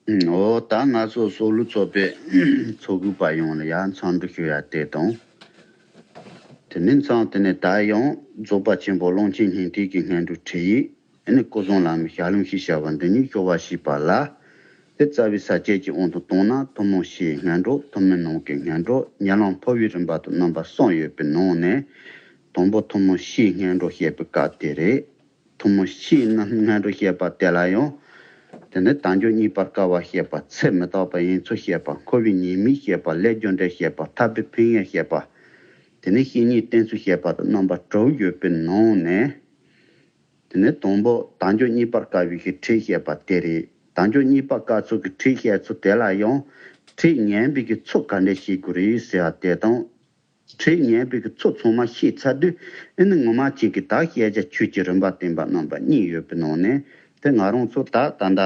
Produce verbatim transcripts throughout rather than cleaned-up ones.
འོ་ད་ང་ཚོ་སོ་ལུ་ཚོགས་པའི་ཚོགས་དགོས་པ་ཡོང་ལ་ཡང་འཚམས་འདྲི་ཞུ་ཡ་དེ་དང་། དེ་ནས་མཚམས་དེ་ནས་ད་ཡང་རྫོགས་པ་ཆེན་པོ་ཀློང་ཆེན་སྙིང་ཐིག་གི་སྔོན་འགྲོ་ཁྲིད་ཡིག་ཨ་ནི་སྐུ་གསུང་བླ་མའི་ཞལ་ལུང་ཞེས་བྱ་བ་འདི་ཉིད་ཞུ་བ་ཞེས་པ་ལ། དེ་རྩ་བའི་ས་བཅད་ཀྱི་དབང་དུ་བཏང་ན་ཐུན་མོང་སྤྱིའི་སྔོན་འགྲོ། ཐུན་མིན་ནང་གི་སྔོན་འགྲོ། ཉེ་ལམ་འཕོ་བའི་རིམ་པ་དང་རྣམ་པ་གསུམ་ཡོད་པའི་ནང་ནས། དང་པོ་ཐུན་མོང་སྤྱིའི་སྔོན་འགྲོ་བཤད་པའི་སྐབས་དེ་རེད། ཐུན་མོང་སྤྱིའི་སྔོན་འགྲོ་བཤད་པ་དེ་ལ་ཡང་། དེ་ནི་དལ་འབྱོར་རྙེད་པར་དཀའ་བ་བཤད་པ། ཚེ་མི་རྟག་པ་ཡིན་ཚུལ་བཤད་པ། འཁོར་བའི་ཉེས་དམིགས་བཤད་པ། ལས་རྒྱུ་འབྲས་བཤད་པ། ཐར་པའི་ཕན་ཡོན་བཤད་པ། དེ་ནི་བཤེས་གཉེན་བསྟེན་ཚུལ་བཤད་པ་དང་རྣམ་པ་དྲུག་ཡོད་པའི་ནང་ནས། དེ་ནི་དང་པོ་དལ་འབྱོར་རྙེད་པར་དཀའ་བའི་གི་ཁྲིད་བཤད་པ་དེ་རེད། དལ་འབྱོར་རྙེད་པར་དཀའ་ཚུལ་གྱི་ཁྲིད་བཤད་ཚུལ་དེ་ལ་ཡང་། ཁྲིད་ཉན་པའི་གི་ཚུལ་ག་འདྲས་བྱེད་དགོས་རེད་ཟེར་བ་དེ་དང་། ཁྲིད་ཉན་པའི་གི་ཚུལ་ཚང་མ་ཤེས་ཚར་དུས་ཨེ་ནི་ངོ་མ་ཅིག་གི་ད་བཤད་བྱ་ཆོས་ཀྱི་རིམ་པ་བསྟན་པ་རྣམ་པ་གཉིས་ཡོད་པའི་ནང་ནས་དེ་ང་རང་ཚོ་ད་ད་ལྟ་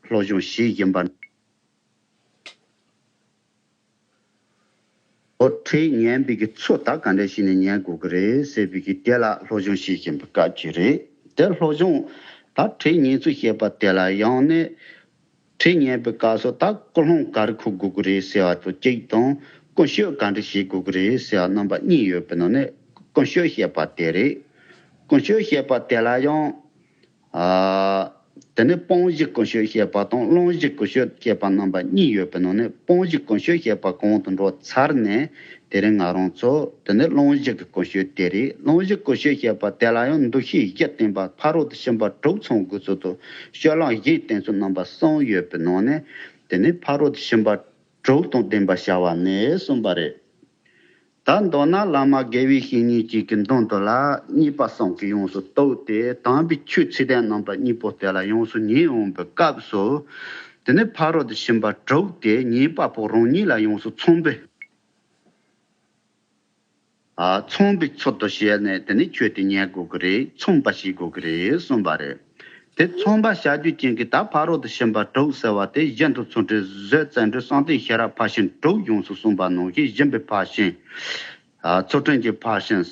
སློབ་སྦྱོང་བྱེད་བཞིན་པ། ཨོ་ཁྲིད་ཉན་པའི་གི་ཚུལ་ད་ག་འདྲ་བྱས་ནས་ཉན་དགོས་ཀྱི་རེད་ཟེར་བའི་གི་དེ་ལ་སློབ་སྦྱོང་བྱེད་བཞིན་པའི་སྐབས་ཅིག་རེད། དེ་སློབ་སྦྱོང་ད་ཁྲིད་ཉན་ཚུལ་བཤད་པ་དེ་ལ་ཡང་ནས། ཁྲིད་ཉན་པའི་སྐབས་སུ་ད་ཀུན་སློང་ག་རེ་འཁུར་དགོས་ཀྱི་རེད་ཟེར་བ་དང་གཅིག་དང་ཀུན་སྤྱོད་ག་འདྲ་བྱེད་དགོས་ཀྱི་རེད་ཟེར་བ་རྣམ་པ་གཉིས་ཡོད་པའི་ནང་ནས་ཀུན་སྤྱོད་བཤད་པ་དེ་རེད། ཀུན་སྤྱོད་བཤད་པ་དེ་ལ་ཡང་། ཨ། དེ་ནས་སྤོང་བཞི་ཀུན་སྤྱོད་བཤད་པ་དང་བླང་བཞི་ཀུན་སྤྱོད་བཤད་པ་རྣམ་པ་གཉིས་ཡོད་པའི་ནང་ནས་སྤོང་བཞི་ཀུན་སྤྱོད་བཤད་པ་གོང་དུ་འགྲོ་ཚར་ནས་དེ་རིང་ང་རང་ཚོ་དེ་ནས་བླང་བཞི་གི་ཀུན་སྤྱོད་དེ་རེད། བླང་བཞི་ཀུན་སྤྱོད་བཤད་པ་དེ་ལ་ཡང་འདུ་ཤེས་བཞི་བསྟེན་པ་ཕ་རོལ་ཏུ་ཕྱིན་པ་དྲུག་ཚང་དགོས་ཚུལ་དང་སྤྱོད་ལམ་བཞི་བསྟེན་ཚུལ་རྣམ་པ་གསུམ་ཡོད་པའི་ནང་ནས་དེ་ནས་ཕ་རོལ་ཏུ་ཕྱིན་པ་དྲུག་དང་ལྡན་པ་བྱ་བ་ནས་གསུངས་པ་རེད། ད་མདོར་ན་བླ་མ་དགེ་བའི་བཤེས་གཉེན་གཅིག་གི་མདུན་དུ་ལ་གཉིས་པ་གསུམ་གྱིས་ཡོངས་སུ་གཏུགས་ཏེ་དམ་པའི་ཆོས་ཚིག་དོན་རྣམ་པ་གཉིས་པོ་དེ་ལ་ཡོངས་སུ་ཉན་འོང་བའི་སྐབས་སུ། དེ་ནས་ཕ་རོལ་ཏུ་ཕྱིན་པ་དྲུག་དེ་ཉན་པ་པོ་རང་ཉིད་ལ་ཡོངས་སུ་མཚུངས་པའི། ཨ། མཚུངས་པའི་ཚུལ་དུ་བྱས་ནས་དེ་ནས་ཆོས་དེ་ཉན་དགོས་ཀྱི་རེད། མཚུངས་པ་བྱེད་དགོས་ཀྱི་རེད་གསུངས་པ་རེད། དེ་མཚུངས་པ་བྱ་རྒྱུ་ཅན་གྱི་ད་ཕ་རོལ་ཏུ་ཕྱིན་པ་དྲུག་ཟེར་བ་དེ་གཞན་དུ་ཚུལ་ཁྲིམས་བཟོད་བརྩོན་འགྲུས་གསང་བསྟོད་ཤེས་རབ་ཕར་ཕྱིན་དྲུག་ཡོངས་སུ་གསུངས་པ་ནང་བཞིན་སྦྱིན་པའི་ཕར་ཕྱིན། ཨ། ཚུལ་ཁྲིམས་ཀྱི་ཕར་ཕྱིན།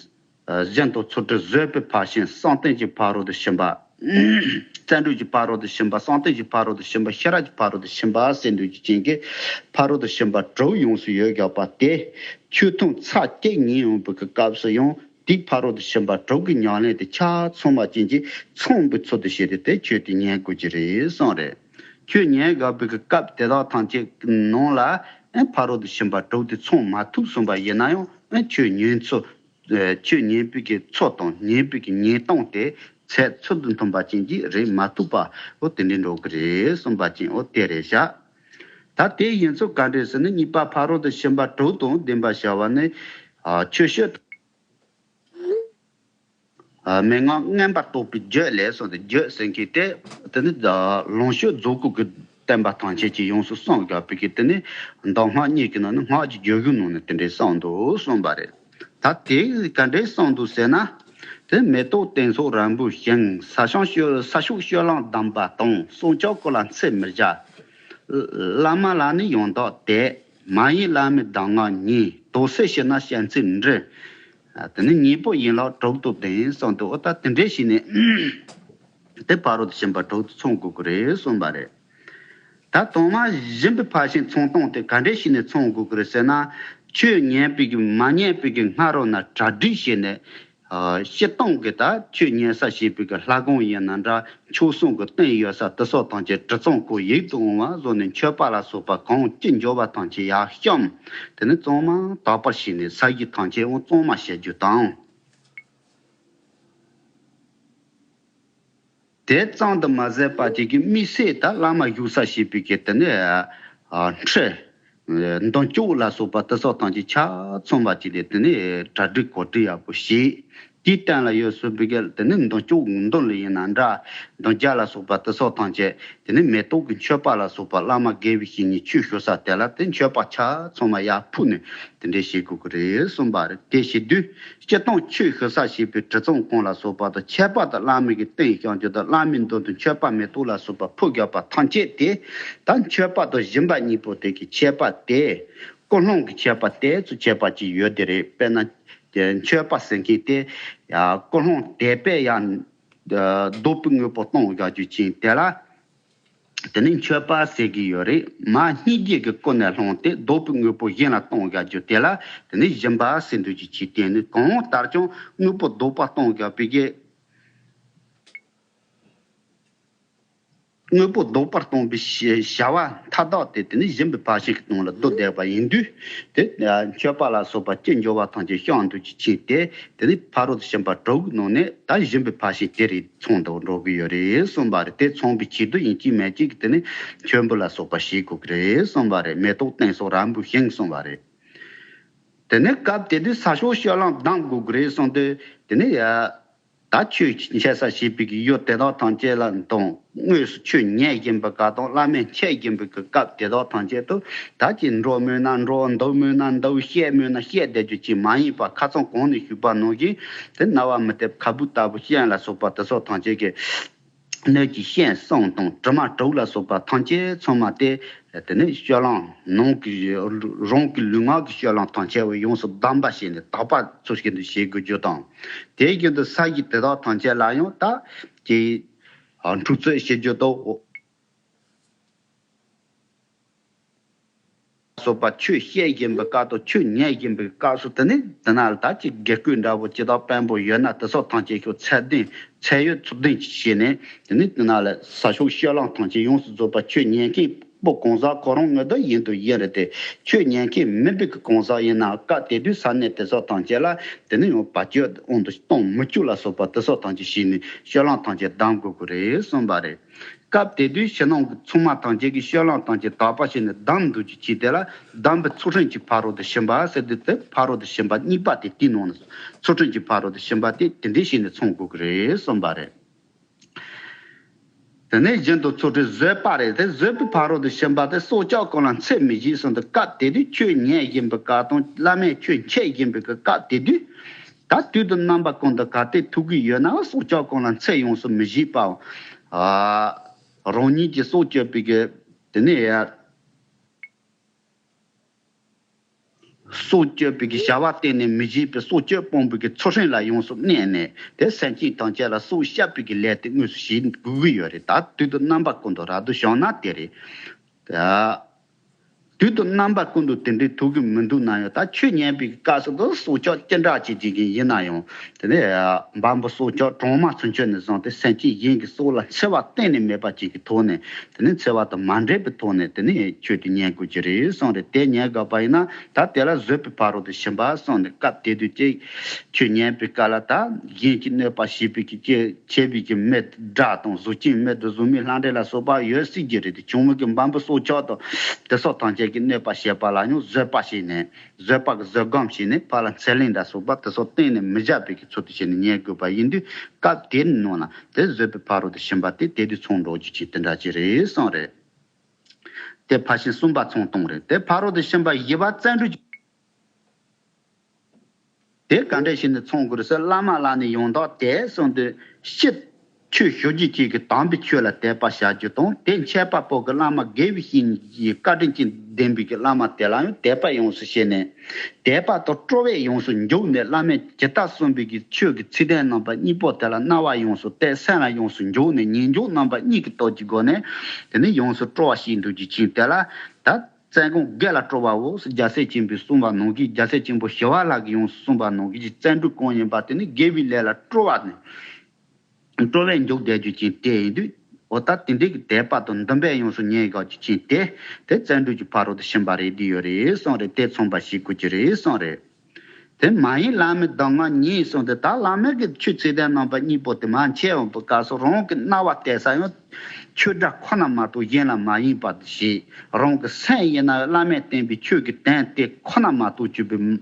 ཨ། གཞན་དུ་ཚུལ་ཁྲིམས་བཟོད་པའི་ཕར་ཕྱིན། གསང་བསྟོད་ཀྱི་ཕ་རོལ་ཏུ་ཕྱིན་པ། བརྩོན་འགྲུས་ཀྱི་ཕ་རོལ་ཏུ་ཕྱིན་པ། གསང་བསྟོད་ཀྱི་ཕ་རོལ་ཏུ་ཕྱིན་པ། ཤེས་རབ་ཀྱི་ཕ་རོལ་ཏུ་ཕྱིན་པ་ཟེར་འདུག་རྒྱུ་ཅན་གྱི་ཕ་རོལ་ཏུ་ཕྱིན་པ་དྲུག་ཡོངས་སུ་ཡོད་བཞག་པ་དེ། ཆོས་ཐུན་ཚར་གཅིག་ཉན་ཡོང་བའི་གི་སྐབས་སུ་ཡང་དེའི་ཕ་རོལ་ཏུ་ཕྱིན་པ་དྲུག་གི་ཉམས་ལེན་དེ་ཆ་ཚང་བ་ཅན་གྱི་མཚུངས་པའི་ཚུལ་དུ་བྱས་ཏེ་དེ་ཆོས་དེ་ཉན་དགོས་ཀྱི་རེད་གསུངས་རེད། ཆོས་ཉན་དགོས་པའི་གི་སྐབས་དེ་དག་ཐམས་ཅད་ནང་ལ་ཨེ་ཕ་རོལ་ཏུ་ཕྱིན་པ་དྲུག་དེ་ཚང་མ་ཐུབ་སོང་བ་ཡིན་ན་ཡང་ཨེ་ཆོས་ཉན་ཚུལ། ཆོས་ཉན་པའི་གི་ཚུལ་དང་ཉན་པའི་གི་ཉན་སྟངས་དེ་ཚད་ཚུལ་དུ་མཐུན་པ་ཅན་གྱི་རེད་མ་ཐུབ་པ་འོ་དེ་འདྲའི་འགྲོ་གི་རེད་གསུངས་པ་ཅན་འོ་དེ་རེད་བཞག་ད་དེ་ཡིན་ཚུལ་ག་འདྲས་ཟེར་ན་གཉིས་པ་ཕ་རོལ་ཏུ་ཕྱིན་པ་དྲུག་དང་ལྡན་པ་བྱ་བ་ནི། ཨ། ཆོས་སྤྱོད། ཨ། མན་ངག་མངོན་པར་རྟོགས་པའི་རྒྱུད་ལས་གསུངས་ཏེ་རྒྱུད་ཟེར་མཁན་དེ་དེ་ནི་ལོངས་སྤྱོད་རྫོགས་སྐུ་གི་བསྟན་པ་ཐམས་ཅད་ཀྱི་ཡོངས་སུ་གསུངས་དགོས་པའི་གི་དེ་ནི་མདོ་སྔགས་གཉིས་ཀྱི་ནང་ནས་སྔགས་ཀྱི་རྒྱུད་དགུའི་ནང་ནས་དེ་འདྲའི་གསུངས་འདུག་གསུངས་པ་རེད། ད་དེ་ག་འདྲའི་གསུངས་འདུག་ཟེར་ན། དེ་མེ་ཏོག་སྟེང་སོགས་རམ་བུའི་ཞིང་། ས་ཞིང་སྤྱོད་ས་ཕྱོགས་སྤྱོད་ལམ་གདམས་པ་དང་། གསང་སྤྱོད་སྐོར་ལ་འཚེ་མི་བྱ། བླ་མ་ལ་ནི་ཡང་དག་དད། མ་ཡེངས་བླ་མའི་གདམས་ངག་ཉན། དོགས་སེལ་ཞི་གནས་བྱང་སེམས་འདྲི། དེ་ནི་གཉེན་པོ་ཡན་ལག་དྲུག་ཏུ་ལྡན་གསུངས་འདུག་འོ་ད་དེ་འདྲའི་བྱས་ནས་དེ་ཕ་རོལ་ཏུ་ཕྱིན་པ་དྲུག་ཏུ་ཚང་དགོས་ཀྱི་རེད་གསུངས་པ་རེད། ད་དང་མ་སྦྱིན་པའི་ཕར་ཕྱིན་ཚང་སྟངས་དེ་ག་འདྲས་བྱས་ནས་ཚང་དགོས་ཀྱི་རེད་ཟེར་ན། ཆོས་ཉན་པའི་གི་མ་ཉན་པའི་གི་སྔ་རོལ་ན་གྲ་སྒྲིག་བྱས་ནས། ཨ། སྤྱིར་བཏང་གི་ད་ཆོས་ཉན་ས་བྱེད་པའི་གི་ལྷ་ཁང་ཡིན་ན་འདྲ་མཆོད་གསུང་གི་རྟེན་ཡོད་ས་དེ་སོགས་ཐམས་ཅད་དྲི་བཙོང་སྐོར་ཡིད་དུ་འོང་བ་བཟོ་ནས་མཆོད་པ་ལ་སོགས་པ་གང་ཅི་འབྱོར་བ་ཐམས་ཅད་ཡར་བཤམས། དེ་ནས་གཙང་མ་དག་པར་བྱས་ནས་ས་གཞི་ཐམས་ཅད་འོང་གཙང་མ་བྱེད་རྒྱུ་དང་། དེ་ཙམ་དུ་མ་ཟད་པ་ཅིག་གིས་དམིགས་བསལ་ད་བླ་མ་བཞུགས་ས་བྱེད་པའི་གི་དེ་ནས་ཨ་ཁྲི། མདུན་ཅོག་ལ་སོགས་པ་དེ་སོགས་ཐམས་ཅད་ཆ་ཚང་བ་ཅིག་ལས་དེ་ནས་གྲ་སྒྲིག་གོ་སྒྲིག་ཡག་པོ་བྱས། དེའི་སྟེང་ལ་ཡོད་སྲིད་པའི་གི་དེ་ནས་མདུན་ཅོག་མདུན་ལ་ཡིན་ན་འདྲ། མདུན་རྒྱབ་ལ་སོགས་པ་དེ་སོགས་ཐམས་ཅད་དེ་ནས་མེ་ཏོག་གི་མཆོད་པ་ལ་སོགས་པ་བླ་མ་དགེ་བའི་བཤེས་གཉེན་ཆོས་ཞུ་ས་དེ་ལ་དེ་མཆོད་པ་ཆ་ཚང་བ་ཡར་ཕུལ་ནས་དེ་འདྲས་བྱེད་དགོས་ཀྱི་རེད་གསུངས་པ་རེད། དེ་བྱེད་དུས། སྤྱིར་བཏང་ཆོས་ཞུ་ས་ཞེས་པའི་དྲི་བཙོང་ཁང་ལ་སོགས་པ་དང་ཁྱད་པར་དུ་བླ་མའི་གི་རྟེན་བཤམས་རྒྱུ་དང་བླ་མའི་མདུན་དུ་མཆོད་པ་མེ་ཏོག་ལ་སོགས་པ་ཕུལ་དགོས་པ་ཐམས་ཅད་དེ་ད་མཆོད་པ་དང་སྦྱིན་པ་གཉིས་པོ་དེ་གི་ཁྱད་པར་དེ་ཀུན་སློང་གི་ཁྱད་པར་དེ་ཚོ་ཁྱད་པར་ཅིག་ཡོད་དེ་རེད། དཔེར་ན་མཆོད་པ་ཟེར་མཁན་དེ་ཡང་ཀུན་སློང་དད་པས་ཡང་བཟློག་པའི་དངོས་པོ་གཏོང་དགོས་རྒྱུ་ཅན་དེ་ལ། དེ་ནས་མཆོད་པ་ཟེར་གྱི་ཡོད་རེད། མ་སྙིང་རྗེ་གི་སྒོ་ནས་བླངས་ཏེ་བདོག་པའི་དངོས་པོ་གཞན་ལ་གཏོང་བཞག་རྒྱུ་དེ་ལ་དེ་ནས་སྦྱིན་པ་ཟེར་འདུག་ཅིག་བྱས། དེ་ནི་གང་ལྟར་ཀྱང་དངོས་པོ་བདོག་པ་གཏོང་བཞག་པའི་གི་དངོས་པོ་བདོག་པར་གཏོང་བའི་བྱ་བ་མཐའ་དག་དེ་དེ་ནི་སྦྱིན་པའི་ཕར་ཕྱིན་གྱི་དོན་ལ་བསྡུ་བསྡད་པ་ཡིན་དུས། དེ་མཆོད་པ་ལ་སོགས་པ་ཅི་འབྱོར་བ་ཐམས་ཅད་བཤམས་འདུག་ཅིག་བྱས་ཏེ། དེ་ནི་ཕ་རོལ་ཏུ་ཕྱིན་པ་དྲུག་གི་ནང་ནས་ད་སྦྱིན་པའི་ཕར་ཕྱིན་དེ་རེད། ཚང་དུ་འགྲོ་གི་ཡོད་རེད་གསུངས་པ་རེད། དེ་ཚང་བའི་ཆེད་དུ་ཡིན་གཅིག་མིན་གཅིག་གིས་དེ་ནི་མཆོད་འབུལ་ལ་སོགས་པ་བྱེད་དགོས་ཀྱི་རེད་གསུངས་པ་རེད། མེ་ཏོག་སྟན་སོགས་རམ་བུའི་ཤིང་གསུངས་པ་རེད། དེ་ནས་སྐབས་དེ་དུས་ས་ཕྱོགས་སྤྱོད་ལམ་གདམ་དགོས་ཀྱི་རེད་གསུངས་དུས། དེ་ནས་ཡ། ད་ཆོས་འཆད་ས་བྱེད་པའི་གི་ཡུལ་དེ་དག་ཐམས་ཅད་ལ་དང་། དངོས་སུ་ཆོས་ཉན་བཞིན་པའི་སྐབས་དང་། བླ་མས་འཆད་བཞིན་པའི་གི་སྐབས་དེ་དག་ཐམས་ཅད་དུ། ད་ཅིག་འགྲོ་མོས་ན་འགྲོ། འདུག་མོས་ན་འདུག། བཤད་མོས་ན་བཤད་བསྡད་རྒྱུ་ཅིག་མ་ཡིན་པ། ཁ་སང་གོང་ནས་ཞུས་པ་ནང་བཞིན་དེ་རྣ་བ་མི་གཏད་ཁ་སྦུབ་ལྟ་བུ་སྤྱན་ལ་སོགས་པ་དེ་ཚོ་ཐམས་ཅད་ཀྱི་སྣོད་ཀྱི་ཤིང་གསུམ་དང་། དྲི་མ་དྲུག་ལ་སོགས་པ་ཐམས་ཅད་ཚང་མ་སྟེ། དེ་ནས་སྤྱོད་ལམ་ནང་གི་རང་གི་ལུས་ངག་གི་སྤྱོད་ལམ་ཐམས་ཅད་པ་ཡོངས་སུ་གདམས་པ་བྱས་ནས་དག་པ་ཚུལ་བཞིན་དུ་བྱེད་དགོས་རྒྱུ་དང་། དེ་བཞིན་དུ་ས་གཞི་དེ་དག་ཐམས་ཅད་ལ་ཡང་ད་ཀྱི་འཁྲུག་རྩོད་བྱེད་རྒྱུ་དང་། སོགས་པ་ཆོས་བཤད་བཞིན་པའི་སྐབས་དང་། ཆོས་ཉན་བཞིན་པའི་སྐབས་སུ། དེ་ནས་དེ་ན་ལ་ད་ཅིག་དགེ་བསྐོས་འདྲ་བོ་ཅི་དག་དཔོན་པོ་ཡོད་ན་དེ་ཚོ་ཐམས་ཅད་ཤོག་ཚད་ལྡན་ཚད་ཡོད་ཚུལ་ལྡན་ཅིག་བྱས་ནས། དེ་ནས་དེ་ན་ལ་ས་ཕྱོགས་སྤྱོད་ལམ་ཐམས་ཅད་ཡོངས་སུ་རྫོགས་པ། ཆོས་ཉན་མཁན་པོ་གང་ཟག་ཁོ་རང་ངོས་འདི་ཡིན་དུ་ཡིན་རེད་དེ། ཆོས་ཉན་མཁན་མིན་པའི་གི་གང་ཟག་ཡིན་ན་སྐབས་དེ་དུས་ས་གནས་དེ་ཚོ་ཐམས་ཅད་ལ་དེ་ནས་ཡང་བར་ཆད་དབང་དུ་གཏོང་མི་བཅུག་ལ་སོགས་པ་དེ་ཚོ་ཐམས་ཅད་བྱས་ནས་སྤྱོད་ལམ་ཐམས་ཅད་གདམ་དགོས་ཀྱི་རེད་གསུངས་པ་རེད། སྐབས་དེ་དུས་ཕྱི་ནང་གི་ཚོགས་མ་ཐམས་ཅད་ཀྱིས་སྤྱོད་ལམ་ཐམས་ཅད་དག་པ་བྱས་ནས་གདམས་འདུག་ཅིག་བྱས། དེ་ལ་གདམས་པའི་ཚུལ་ཁྲིམས་ཀྱི་ཕ་རོལ་ཏུ་ཕྱིན་པ་ཟེར་དུས། དེ་ཕ་རོལ་ཏུ་ཕྱིན་པ་གཉིས་པ་དེ་དེའི་ནང་ན། ཚུལ་ཁྲིམས་ཀྱི་ཕ་རོལ་ཏུ་ཕྱིན་པ་དེ་དེ་འདྲའི་བྱས་ནས་ཚང་དགོས་ཀྱི་རེད་གསུངས་པ་རེད། དེ་ནས་རྒྱུན་དུ་ཚུལ་ཁྲིམས་བཟོད་པ་རེད། དེ་བཟོད་པའི་ཕ་རོལ་ཏུ་ཕྱིན་པ་དེ་སྲོག་ཆགས་གང་ལ་འཚེ་མི་བྱེད་གསུངས་དུས། སྐབས་དེ་དུས་ཆོས་ཉན་བཞིན་པའི་སྐབས་དང་། བླ་མས་ཆོས་འཆད་བཞིན་པའི་སྐབས་དེ་དུས། ད་དུས་དང་རྣམ་པ་ཀུན་ཏུ་ག་དེ་ཐུག་གི་ཡོད་ན་སྲོག་ཆགས་གང་ལ་འཚེ་ཡོངས་སུ་མི་བྱེད་པའམ། ཨ། རང་ཉིད་ཀྱི་སྲོག་གཅོད་པའི་གི་དེ་ནས་ཡ། སྲོག་གཅོད་པའི་གི་བྱ་བ་གཏན་ནས་མི་བྱེད་པའི་སྲོག་གཅོད་སྤོང་བའི་གི་ཚུལ་ཁྲིམས་ལ་ཡོངས་སུ་གནས་ནས། དེ་སེམས་ཅན་ཐམས་ཅད་ལ་སྲོག་བསྐྱབ་པའི་གི་ལས་དེ་དངོས་སུ་བྱེད་དགོས་ཀྱི་ཡོད་རེད། ད་དུས་དང་རྣམ་པ་ཀུན་ཏུ་རབ་ཏུ་བྱུང་ན་དེ་རེད། ད་དུས་དང་རྣམ་པ་ཀུན་ཏུ་དེ་འདྲའི་ཐུག་གི་མི་འདུག་ན་ཡང་། ད་ཆོས་ཉན་པའི་སྐབས་སུ་དུ་སྲོག་ཆགས་ཅི་འདྲ་ཅིག་ཅིག་ཡིན་ན་ཡང་། དེ་ནས་འབའ་འབུ་སྲོག་ཆགས་གྲོག་མ་ཚུན་ཆད་ནས་བཟུང་སྟེ། སེམས་ཅན་གཞན་གྱི་སྲོག་ལ་འཚེ་བ་གཏན་ནས་མེད་པ་ཅིག་གི་ཐོག་ནས། དེ་ནས་འཚེ་བ་དང་མ་འདྲེས་པའི་ཐོག་ནས་དེ་ནས་ཆོས་དེ་ཉན་དགོས་ཀྱི་རེད་གསུངས་རེད། དེ་ཉན་དགོས་པ་ཡིན་ན་ད་དེ་ལ་བཟོད་པའི་ཕ་རོལ་ཏུ་ཕྱིན་པ་གསུངས་ནས། སྐབས་དེ་དུས་ཀྱི་ཆོས་ཉན་པའི་སྐབས་ལ་ད་གཞན་གྱི་གནོད་པ་བྱེད་པའི་གི་ཅི་བྱེད་པའི་གི་མི་དགྲ་དང་། གཟུགས་ཅན་མི་དང་གཟུགས་མེད་ལྷ་འདྲེ་ལ་སོགས་པ་ཡོད་སྲིད་ཀྱི་རེད་དེ། ཆུང་ངུ་གི་འབའ་འབུ་སྲོག་ཆགས་དང་དེ་སོགས་ཐམས་ཅད་ཀྱི་གནོད་པ་བྱེད་པ་ལ་ཡང་བཟོད་པ་བྱས་ནས། བཟོད་པ་གི་བཟོད་སྒོམ་བྱས་ནས། ཕར་ལ་འཚེ་ལེན་ལ་སོགས་པ་དེ་སོགས་གཏན་ནས་མི་བྱ་བའི་གི་ཚུལ་དུ་བྱས་ནས་ཉན་དགོས་པ་ཡིན་དུས། སྐབས་དེའི་ནང་ན་དེ་བཟོད་པའི་ཕ་རོལ་ཏུ་ཕྱིན་པ་དེ་དེ་དུས་ཚང་འགྲོ་རྒྱུ་ཅིག་དེ་འདྲ་ཅིག་རེད་གསུངས་རེད། དེ་ཕར་ཕྱིན་གསུམ་པ་ཚང་གཏོང་རེད། དེ་ཕ་རོལ་ཏུ་ཕྱིན་པ་བཞི་པ་བརྩོན་འགྲུས་ཀྱི། དེ་ག་འདྲ་བྱས་ནས་ཚང་དགོས་རེད་ཟེར། བླ་མ་ལ་ནི་ཡང་དག་དད་གསུངས་དུས། སྤྱིར་ཆོས་ཞུ་རྒྱུ་གཅིག་གིས་དམ་པའི་ཆོས་ལ་དད་པ་བྱ་རྒྱུ་དང་། དེ་འཆད་པ་པོ་གི་བླ་མ། དགེ་བའི་བཤེས་གཉེན་གྱི་བཀའ་དྲིན་ཅན་ལྡན་པའི་གི་བླ་མ་དེ་ལ་ཡང་དད་པ་ཡོངས་སུ་བྱས་ནས། དད་པ་དང་སྤྲོ་བས་ཡོངས་སུ་འཇུག་ནས། བླ་མས་ཇི་ལྟར་གསུངས་པའི་གི་ཆོས་ཀྱི་ཚིག་དོན་རྣམ་པ་གཉིས་པོ་དེ་ལ་རྣ་བ་ཡོངས་སུ་གཏད། སེམས་ལ་ཡོངས་སུ་འཇུག་ནས། ཉན་འཇུག་རྣམ་པ་གཉིས་ཀྱི་སྟོབས་ཀྱི་སྒོ་ནས་དེ་ནས་ཡོངས་སུ་སྤྲོ་བ་ཞིག་འདུག་རྒྱུ་ཅིག་དེ་ལ་ད། བཙན་སྒོམ་དགེ་ལ་སྤྲོ་བའོ། རྒྱལ་སྲས་ཆེན་པོས་གསུངས་པ་ནང་བཞིན། རྒྱལ་སྲས་ཆེན་པོ་ཞི་བ་ལྷ་གིས་ཡོངས་སུ་གསུངས་པ་ནང་བཞིན་གྱི་བརྩོན་འགྲུས་གང་ཡིན་པ་དེ་ནི་དགེ་བའི་ལས་ལ་སྤྲོ་བ་ནི། སྤྲོ་བས་འཇུག་བསྡད་རྒྱུ་ཅན་དེ་ཡིན་དུས། འོ་ད་དེ་འདྲའི་གི་དད་པ་དང་འདུན་པས་ཡོངས་སུ་ཉེན་དགའ་རྒྱུ་ཅན་དེ། དེ་བརྩོན་འགྲུས་ཀྱི་ཕ་རོལ་ཏུ་ཕྱིན་པ་རེད། འདི་ཡོད་རེད་གསུངས་རེད། དེ་མཚོན་པ་ཞིག་དགོས་ཀྱི་རེད་གསུངས་རེད། དེ་མ་ཡིན་བླ་མའི་གདམས་ངག་ཉན་གསུངས་ཏེ། ད་བླ་མའི་གི་ཆོས་ཚིག་དོན་རྣམ་པ་གཉིས་པོ་དེ་མར་འཆད་འོང་བའི་སྐབས་སུ། རང་གི་རྣ་བ་གཏད་ས་ཡང་ཆོས་སྒྲ་ཁོ་ན་མ་གཏོགས་གཞན་ལ་མ་ཡེངས་པ་ཞིག་རང་གི་སེམས་ཡིན་ན་བླ་མས་བསྟན་པའི་ཆོས་ཀྱི་དོན་དེ་ཁོ་ན་མ་གཏོགས་གྱུར་པའི་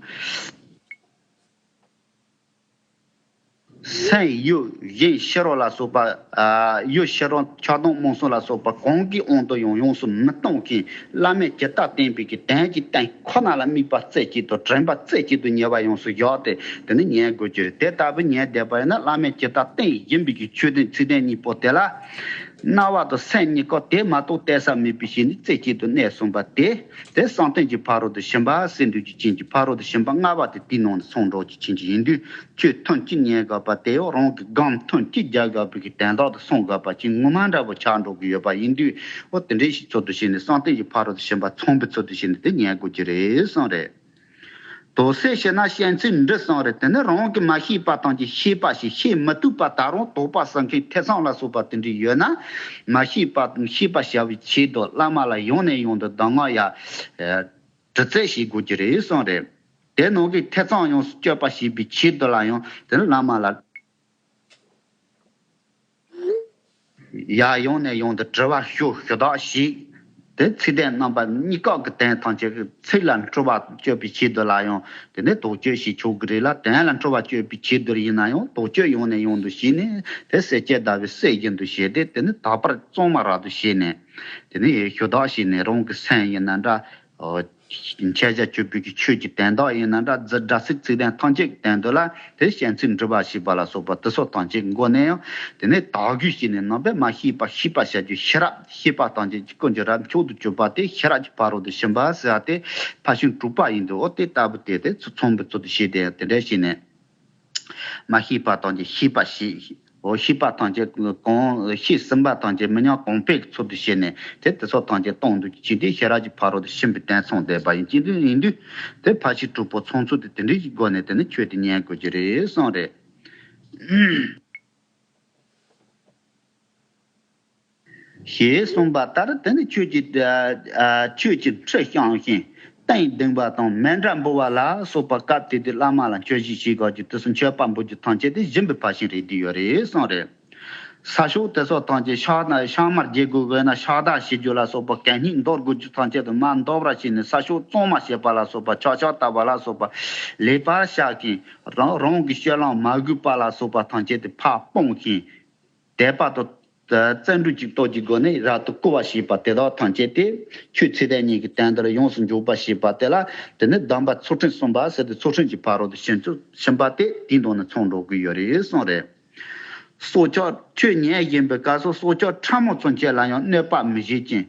སེམས་ཡུལ་གཞན་ཕྱི་རོལ་ལ་སོགས་པ། ཨ། ཡུལ་ཕྱི་རོལ་ཆགས་སྡང་རྨོངས་གསུམ་ལ་སོགས་པ་གང་གི་དབང་དུ་ཡང་ཡོངས་སུ་མི་གཏོང་མཁན། བླ་མས་ཇི་ལྟར་བསྟན་པའི་གི་དོན་གྱི་སྟེང་ཁོ་ན་ལ་དམིགས་པ་རྩེ་གཅིག་ཏུ། དྲན་པ་རྩེ་གཅིག་ཏུ་ཉེ་བར་ཡོངས་སུ་བཞག་སྟེ་དེ་ནི་ཉན་དགོས་ཀྱི་རེད། དེ་ལྟ་བུ་ཉན་བསྡད་པ་ཡིན་ན། བླ་མས་ཇི་ལྟར་བསྟན་བཞིན་པའི་གི་ཆོས་དོན་ཚིག་དོན་གཉིས་པོ་དེ་ལ། རྣ་བ་དང་སེམས་གཉིས་ཀ་དེ་མ་གཏོགས་གཏད་ས་མེད་པའི་ཞིག་ནི་རྩེ་གཅིག་ཏུ་གནས་གསུངས་པ་དེ། དེ་བསམ་གཏན་གྱི་ཕ་རོལ་ཏུ་ཕྱིན་པ་ཟེར་འདོད་ཀྱི་ཅན་གྱི་ཕ་རོལ་ཏུ་ཕྱིན་པ་ལྔ་པ་དེ་དེའི་ནང་ནས་ཚང་འགྲོ་ཀྱི་ཅན་གྱི་ཡིན་དུས། ཆོས་ཐུན་གཅིག་ཉན་དགོས་པ་དེ་ཡང་རང་གི་སྒོམ་ཐུན་གཅིག་རྒྱག་དགོས་པའི་གི་དོན་དག་ཏུ་སོང་དགོས་པ་ཅིག་ངོ་མ་འདྲ་པོ་ཆགས་འགྲོ་གི་ཡོད་པ་ཡིན་དུས། འོ་དེ་འདྲའི་ཞིག་ཚུལ་དུ་བྱས་ནས་བསམ་གཏན་གྱི་ཕ་རོལ་ཏུ་ཕྱིན་པ་ཚང་པའི་ཚུལ་དུ་བྱས་ནས་དེ་ཉན་དགོས་ཀྱི་རེད་གསུངས་རེད། དོགས་སེལ་བྱེད་ན་བཤད་ཚུལ་འདི་གསུངས་རེད། དེ་ནི་རང་གིས་མ་ཤེས་པ་དང་གི་ཤེས་པ་ཞིག་ཤེས་མི་ཐུབ་པ་ད་རུང་དོགས་པ་ཟ་མཁན་ཐེ་ཚོམ་ལ་སོགས་པ་དེ་འདྲ་ཡོད་ན། མ་ཤེས་པ་དང་ཤེས་པ་བྱ་བའི་ཆེད་དུ་བླ་མ་ལ་ཡང་ནས་ཡང་དུ་གདམས་ངག་ཡ། ཨ། དྲི་རྩད་བྱེད་དགོས་ཀྱི་རེད་གསུངས་རེད། དེ་ནང་གི་ཐེ་ཚོམ་ཡོངས་སུ་གཅོད་པ་བྱེད་པའི་ཆེད་དུ་ལ་ཡང་དེ་ནི་བླ་མ་ལ་ཡར་ཡང་ནས་ཡང་དུ་དྲི་བ་ཞུ་ཞུ་དག་ཞིག་དེ་ཚིག་དོན་རྣམ་པ་གཉིས་ཀ་གི་དོན་ཐམས་ཅད་ཀྱི་ཚིག་ལ་འཁྲུལ་པ་གཅོད་པའི་ཆེད་དུ་ལ་ཡང་དེ་ནི་དོགས་གཅོད་བྱེད་ཆོག་གི་རེད་ལ། དོན་ལ་འཁྲུལ་པ་གཅོད་པའི་ཆེད་དུ་ཡིན་ན་ཡང་དོགས་གཅོད་ཡང་ནས་ཡང་དུ་བྱས་ནས་དེ་གསལ་བྱེད་ཟླ་བའི་གསེར་བཞིན་དུ་བྱས་ཏེ། དེ་ནི་དག་པར་གཙང་མ་རབ་ཏུ་བྱས་ནས་དེ་ནི་ཞུ་དག་བྱས་ནས་རང་གི་སེམས་ཡིན་ན་འདྲ། མཁྱེན་བརྒྱ་ཆོས་འཕེལ་གྱི་ཆོས་ཀྱི་དོན་དག་ཡིན་ན་འདྲ། རྫུ་འཕྲུལ་ཚིག་དོན་ཐམས་ཅད་ཀྱི་དོན་དུ་ལ་དེ་བཤད་ཚུལ་འདྲི་བ་ཞེས་པ་ལ་སོགས་པ་དེ་སོགས་ཐམས་ཅད་མགོ་ནས་ཡང་དེ་ནས་དག་དགོས་ཞེས་ནས་རྣམ་པས་མ་ཤེས་པ་ཤེས་པར་བྱ་རྒྱུ་ཤེས་རབ། ཤེས་པ་ཐམས་ཅད་ཀྱི་ཀུན་གྱི་རབ་མཆོག་ཏུ་གྱུར་པ་དེ་ཤེས་རབ་ཀྱི་ཕ་རོལ་ཏུ་ཕྱིན་པ་ཟེར་བ་དེ་ཕར་ཕྱིན་དྲུག་པ་ཡིན་དུས། འོ་དེ་ལྟ་བུ་དེ་དེ་ཚུལ་ཚང་བའི་ཚུལ་དུ་བྱས་ཏེ་དེ་འདྲ་བྱས་ནས། མ་ཤེས་པ་ཐམས་ཅད་ཤེས་པ་ཞིག་འོ་ཤེས་པ་ཐམས་ཅད་གང་ཤེས་ཟིན་པ་ཐམས་ཅད་མི་ཉམས་གོང་འཕེལ་གྱི་ཚུལ་དུ་བྱས་ནས་དེ་དེ་ཚོ་ཐམས་ཅད་གཏོང་འདོད་ཀྱི་ཆེད་དུ་ཤེས་རབ་ཀྱི་ཕ་རོལ་ཏུ་ཕྱིན་པའི་དོན་ཚང་བསྡད་པ་ཡིན་གྱི་འདུག་ཡིན་དུས། དེ་ཕར་ཕྱིན་དྲུག་པོ་ཚང་ཚུལ་དེ་དེ་འདྲའི་སྒོ་ནས་དེ་ནི་ཆོས་དེ་ཉན་དགོས་ཀྱི་རེད་གསུངས་རེད། ཞེས་གསུངས་པ་ལྟར་དེ་ནི་ཆོས་ཀྱི་ཨ་ཨ་ཆོས་ཀྱི་ཁྲི་བཤམས་ཤིང་སྟེང་ལྡིང་བ་དང་མཎྜལ་འབུལ་བ་ལ་སོགས་པ་སྐབས་དེ་དུས་བླ་མ་ལ་མཆོད་བཤམས་བྱེད་དགོས་ཀྱི་དུས་སུ་མཆོད་པ་འབུལ་རྒྱུ་ཐམས་ཅད་དེ་སྦྱིན་པའི་ཕར་ཕྱིན་རེད་བསྡད་ཡོད་རེད་གསུངས་རེད། ས་ཕྱོགས་དེ་སོགས་ཐམས་ཅད་ཕྱག་ན་ཕྱག་མར་འགྱེད་དགོས་དགོས་ན་ཕྱག་བདར་བྱེད་རྒྱུ་ལ་སོགས་པ་གད་སྙིགས་འདོར་དགོས་རྒྱུ་ཐམས་ཅད་དུ་མར་འདོར་བར་བྱས་ནས་ས་ཕྱོགས་གཙང་མ་བྱེད་པ་ལ་སོགས་པ་ཆག་ཆག་བཏབ་པ་ལ་སོགས་པ་ལེགས་པར་བཤགས་ཤིང་རང་རང་གི་སྤྱོད་ལམ་མ་གུས་པ་ལ་སོགས་པ་ཐམས་ཅད་དེ་ཕར་སྤངས་ཤིང་། དད་པ་དང་བརྩོན་འགྲུས་ཀྱི་སྟོབས་ཀྱི་སྒོ་ནས་རབ་ཏུ་བསྐུལ་བ་ཞེས་པ་དེ་དག་ཐམས་ཅད་དེ་ཆོས་ཚིག་དོན་གཉིས་ཀྱི་དོན་དུ་ལ་ཡོངས་སུ་འཇུག་པ་ཞེས་པ་དེ་ལ་དེ་ནི་གདམས་པ་ཚུལ་ཁྲིམས་གསུངས་པ་ཟེར་ཏེ་ཚུལ་ཁྲིམས་ཀྱི་ཕ་རོལ་ཏུ་ཕྱིན་ཚུལ་ཕྱིན་པ་དེ་དེའི་ནང་ནས་ཚང་འགྲོ་གི་ཡོད་རེད་གསུངས་རེད། སྲོག་ཆགས་ཆོས་ཉན་བཞིན་པའི་སྐབས་སུ་སྲོག་ཆགས་ཕྲ་མོ་ཚུན་ཆད་ལ་ཡང་གནོད་པ་མི་བྱེད་ཅིང་།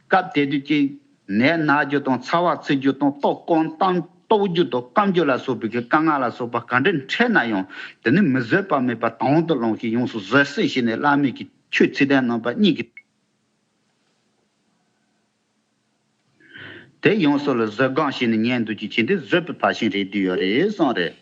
སྐབས་དེ་དུས་ཀྱི་ནད་ན་རྒྱུ་དང་ཚ་བ་ཚིག་རྒྱུ་དང་ལྟོགས་སྐོམ་གཏམ་ལྟོགས་རྒྱུ་དང་སྐམ་རྒྱུ་ལ་སོགས་པའི་དཀའ་ངལ་ལ་སོགས་པ་ག་འདྲ་འཕྲད་ན་ཡང་དེ་ནི་མི་བཟོད་པ་མེད་པར་དང་དུ་བླངས་ཤིང་ཡོངས་སུ་བཟོད་བསྲན་བྱས་ནས་བླ་མའི་གི་ཆོས་ཚིག་དོན་རྣམ་པ་གཉིས་ཀྱི་དེ་ཡོངས་སུ་ལ་བཟོད་སྒོམ་བྱས་ནས་ཉན་འདོད་ཀྱི་ཆེད་དུ་བཟོད་པའི་ཕར་ཕྱིན་རེད་བསྡད་ཡོད་རེད་གསུངས་རེད།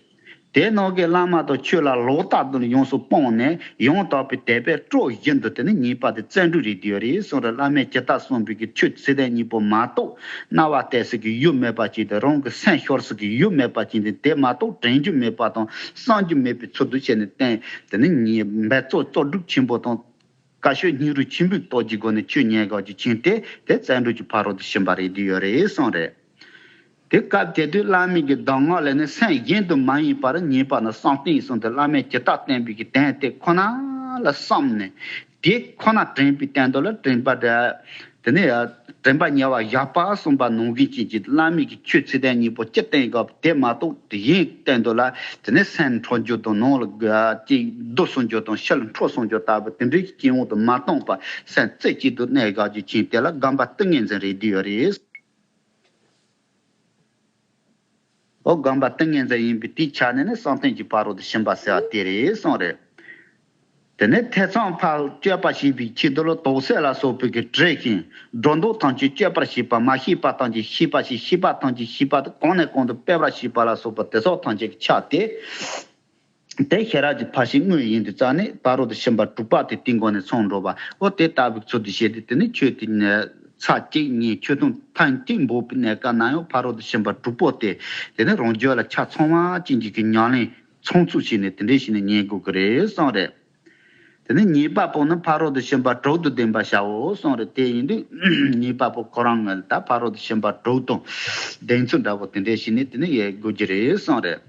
དེ་ནང་གི་བླ་མ་དང་ཆོས་ལ་ལོག་ལྟ་དུ་ཡོངས་སུ་སྤངས་ནས་ཡང་དག་པའི་དད་པས་སྤྲོ་བཞིན་དུ་དེ་ནི་ཉེས་པ་དེ་བརྩོན་འགྲུས་རེད་བསྡད་ཡོད་རེད་གསུངས་རེད། བླ་མས་ཇི་ལྟར་གསུངས་པའི་གི་ཆོས་ཚིག་དོན་གཉིས་པོ་མ་གཏོགས་རྣ་བ་གཏད་ས་གི་ཡུལ་མེད་པ་ཅིག་དང་རང་གི་སེམས་ཤོར་ས་གི་ཡུལ་མེད་པ་ཅིག་དེ་དེ་མ་གཏོགས་དྲན་རྒྱུ་མེད་པ་དང་བསམ་རྒྱུ་མེད་པའི་ཚུལ་དུ་བྱས་ནས་བསྟན། དེ་ནི་ཉེས་འབད་རྩོལ་རྩོལ་སྒྲུབ་ཆེན་པོ་དང་། བཀའ་ཆོས་སྙིང་རུས་ཆེན་པོའི་སྟོབས་ཀྱི་སྒོ་ནས་ཆོས་ཉན་དགོས་ཀྱི་ཕྱིན་ཏེ་དེ་བརྩོན་འགྲུས་ཀྱི་ཕ་རོལ་ཏུ་ཕྱིན་པ་རེད་བསྡད་ཡོད་རེད་གསུངས་རེད། དེ་སྐབས་དེ་དུས་བླ་མའི་གི་གདམས་ངག་ལས་ནི་སེམས་གཞན་དུ་མ་ཡེངས་པར་ཉན་པ་ནི་བསམ་གཏན་ཡིན་གསུངས་ཏེ། བླ་མས་ཇི་ལྟར་བསྟན་པའི་གི་དོན་དེ་ཁོ་ན་ལ་བསམས་ནས་དེ་ཁོ་ན་དྲན་པའི་སྟེང་དུ་ལ་དྲན་པ་དེ་ནི་དྲན་པ་ཉེ་བར་བཞག་པ་གསུངས་པ་ནང་བཞིན་བྱེད་ཀྱི་བླ་མའི་གི་ཆོས་ཚིག་དོན་གཉིས་པོ་སྤྱིར་བསྟན་སྐབས་དེ་མ་གཏོགས་དེ་གཞན་སྟེང་དུ་ལ་དེ་ནས་སེམས་འཕྲོག་རྒྱུ་དང་ནང་ལ་ཅིག་སྡུག་སོང་རྒྱུ་དང་ཕྱི་ལ་འཕྲོག་སོང་རྒྱུ་ལྟ་བུ་དེ་འདྲའི་སྐྱེ་བོ་དང་མ་སྟོང་པར་སེམས་རྩེ་གཅིག་ཏུ་གནས་དགོས་ཀྱི་ཕྱིན་དེ་ལ་སྒོམ་པ་ཏིང་ངེ་འཛིན་རེད་བསྡད་ཡོད་རེད། འོ་སྒོམ་པ་ཏིང་ངེ་འཛིན་ཡིན་པས་དེའི་ཆ་ནས་ནི་བསམ་གཏན་གྱི་ཕ་རོལ་ཏུ་ཕྱིན་པ་ཟེར་བ་དེ་རེད་གསུངས་རེད། དེ་ནས་ཐེ་ཚོམ་ཕར་གཅོད་པ་བྱེད་པའི་ཆེད་དུ་ལ་དོགས་སེལ་ལ་སོགས་པའི་གི་དྲི་ཞིང་སྒྲོ་འདོགས་ཐམས་ཅད་གཅོད་པར་བྱེད་པ། མ་ཤེས་པ་ཐམས་ཅད་ཤེས་པ་ཞིག་ཤེས་པ་ཐམས་ཅད་ཤེས་པ་དེ་གང་ནས་གང་དུ་སྤེལ་བར་བྱེད་པ་ལ་སོགས་པ་དེ་སོགས་ཐམས་ཅད་ཀྱི་ཆ་དེ། དེ་ཤེས་རབ་ཀྱི་ཕར་ཕྱིན་དངོས་ཡིན་དུས་ཙང་ནས་ཕ་རོལ་ཏུ་ཕྱིན་པ་དྲུག་པ་དེ་དེའི་སྒོ་ནས་ཚང་འགྲོ་བ། འོ་དེ་ལྟ་བུའི་ཚུལ་དུ་བྱས་ཏེ་དེ་ནི་ཆོས་དེ་ཚར་གཅིག་ཉན་ཆོས་དུང་ཐེངས་གཅིག་འབོགས་པའི་གནས་སྐབས་ན་ཡང་ཕ་རོལ་ཏུ་ཕྱིན་པ་དྲུག་པོ་དེ་དེ་ནི་རང་རྒྱུད་ལ་ཆ་ཚང་བ་ཅན་གྱི་གི་ཉམས་ལེན་ཚང་ཚུལ་བྱས་ནས་དེ་འདྲས་བྱས་ནས་ཉན་དགོས་ཀྱི་རེད་གསུངས་རེད། དེ་ནས་གཉིས་པ་པོ་ནི་ཕ་རོལ་ཏུ་ཕྱིན་པ་དྲུག་ཏུ་ལྡན་པར་བྱའོ་གསུངས་རེད། དེ་ཡིན་དུས་གཉིས་པ་པོ་ཁོ་རང་ངོས་ལ་ད་ཕ་རོལ་ཏུ་ཕྱིན་པ་དྲུག་དང་ལྡན་ཚུལ་འདྲ་པོ་དེ་འདྲས་བྱས་ནས་དེ་ནི་ཡོད་དགོས་ཀྱི་རེད་གསུངས་རེད།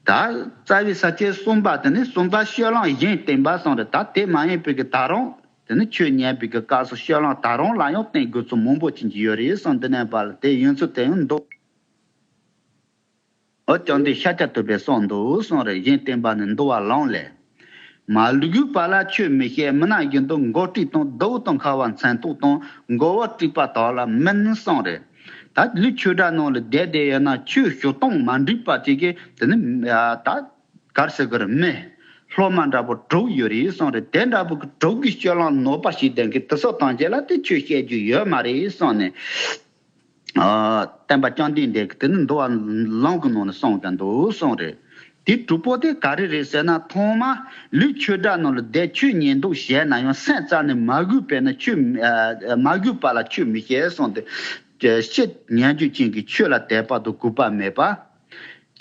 ད་རྩ་བའི་ས་བཅད་གསུམ་པ་དེ་ནི་གསུམ་པ་སྤྱོད་ལམ་གཞན་བསྟེན་པ་གསུངས་རེད། ད་དེ་མ་ཡིན་པའི་གི་ད་རུང་དེ་ནི་ཆོས་ཉན་པའི་གི་སྐབས་སུ་སྤྱོད་ལམ་ད་རུང་ལ་ཡང་བསྟེན་དགོས་ཚུལ་མང་པོ་ཅན་གྱི་ཡོད་རེད་གསུངས། འདི་ནས་པ་ལ་དེ་ཡིན་ཚུལ་དེ་ཡང་འདུག་འོ་ཀྱང་འདི་ཤཱཀྱ་ཐུབ་པས་གསུངས་འདུག་གསུངས་རེད། གཞན་བསྟེན་པ་ནི་འདུལ་བ་ལམ་ལས། མ་ལུས་པ་ལ་ཆོས་མི་བཤད། མི་ན་བཞིན་དུ་མགོ་དཀྲིས་དང་། ཟླ་བོ་དང་འཁར་བ་མཚན་ཐོགས་དང་། མགོ་བོ་དཀྲིས་པ་དག་ལ་མིན་གསུངས་རེད། ད་ལུས་ཆོས་སྒྲ་ནང་ལ་བསྡད་བསྡད་ཡོད་ན་ཆོས་ཞུ་སྟངས་མ་འགྲིག་པ་ཅིག་གིས་དེ་ནི་ད་གར་ཟེར་གི་རེད། མི་སློབ་མ་འདྲ་པོ་དྲུག་ཡོད་རེད་གསུངས་རེད། དེ་འདྲ་པོ་གི་དྲུག་གི་སྤྱོད་ལམ་ནོར་པ་ཞིག་ལྡན་གི་དེ་ཚོ་ཐམས་ཅད་ལ་དེ་ཆོས་བཤད་རྒྱུ་ཡོད་མ་རེད་གསུངས་ནས། ཨ། བསྟན་པ་བཅོམ་ལྡན་འདས་ཀྱིས་དེ་ནི་འདུལ་བ་ལམ་གྱི་ནང་ནས་གསུངས་ཀྱང་འདུག་གསུངས་རེད། དེ་དྲུག་པོ་དེ་ག་རེ་རེད་ཟེར་ན། ཐོག་མ་ལུས་ཆོས་སྒྲ་ནང་ལ་བསྡད་ཆོས་ཉན་འདུག་བྱས་ན་ཡང་སེམས་རྩ་ནས་མ་གུས་པས་ན་ཆོས་མི་ཨ། མ་གུས་པ་ལ་ཆོས་མི་བཤད་གསུངས་ཏེ། ཕྱི་ཉན་རྒྱུ་ཅན་གྱི་ཆོས་ལ་དད་པ་དང་གུས་པ་མེད་པ།